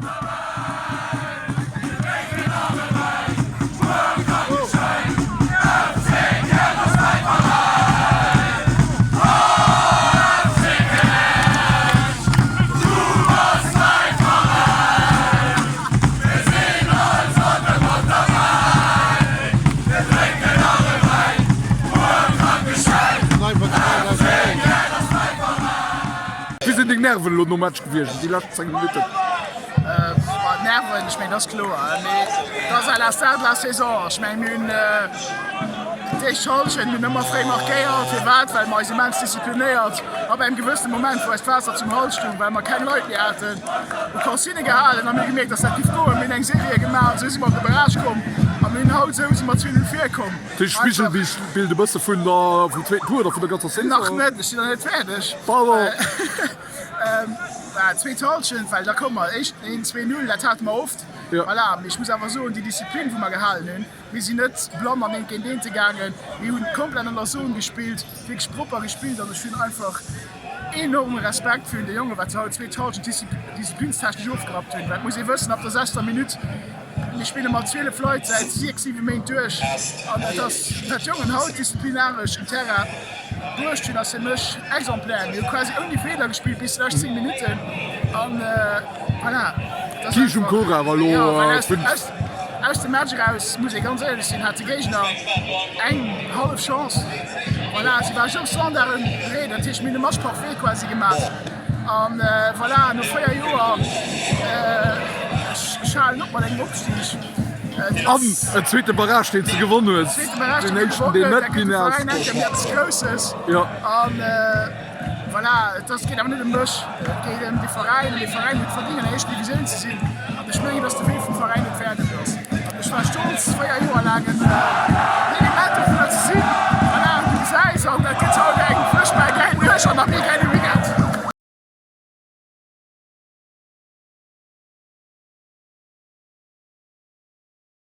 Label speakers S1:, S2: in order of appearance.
S1: Wéi sinn deng Nerven elo nom Match gewiescht, déi lescht 10 Minutten?
S2: Nerven, ech mengen dat ass kloer, mee dat ass à l'instar de la saison. Ech mengen mir hunn d'éischt Hallschent, mir hunn ëmmer fréi markéiert. Firwat? Well mer eis immens disziplinéiert ab engem gewëssene Moment, wou eis d'Waasser zum Hals stoung, well mer keng Leit méi haten, u Consignë gehalen a mir hu gemierkt, dass dat giff goen. Mir hunn eng Serie gemaach an esou si mer op de Barrage komm a mir hunn haut esou si mer 2-0 vir komm.
S1: De Spigelbild e bësse vun der vum zweeten Tour oder vun der ganzer Saison?
S2: Nach net, ech sinn nach net fäerdeg.
S1: Pardon.
S2: Bah, zweet Hallschent, well da koum mer éischt een 2-0, dat hate mer oft. Voilà, mee ech muss awer soen, déi Disziplin, wou mer gehalen hunn, mir sinn net blann an eent géint eente gaangen, mir hunn komplett an der Zone gespillt, wierklech propper gespillt an ech hunn einfach enorme Respekt virun de Jongen, wat se haut zweet Hallschent disziplinstechnesch ofgerappt hunn. Well et muss ee wëssen, ab der sechster Minutt, Mir spille mat 12 Leit säit 6, 7 Méint duerch an et ass, wat d'Jongen haut disziplinaresch um Terrain bruecht hunn, ass fir mech exemplaire. Mir hu quasi ouni Feeler gespillt bis déi lescht 10 Minutten an voilà. Dat ass
S1: Kiischt um Kuch awer elo
S2: Jo, well aus,
S1: vun.
S2: aus, aus dem Match eraus, muss ee ganz éierlech sinn, hat de Géigner eng hallef Chance. Voilà, si war just Standarden breet, dat heescht mir hunn de Match parfait quasi gemaach. An voilà, no 4 Joer, ech halen op mat engem Opstig.
S1: An en zweete Barrage, deen s de gewonn hues.
S2: Zweete Barrage,
S1: Deen
S2: deen
S1: éischten,
S2: ech
S1: deen
S2: gewonnen
S1: net
S2: hunn, dat gëtt
S1: ginn
S2: de
S1: ass.
S2: Veräin eng Kéier méi eppes Grousses.
S1: Jo.
S2: An voilà, et ass, geet awer net ëm mech, et geet ëm de Veräin. An de Veräin huet verdéngt, an der éischter Divisioun ze sinn. An ech mengen, datt de Wee vum Veräin net fäerdeg ass. An ech war stolz, 4 Joer laang en Element dovunner ze sinn. Voilà, du gesäis, an et gëtt haut eng fuerchtbar gäil Nuecht an nach méi gäile Weekend.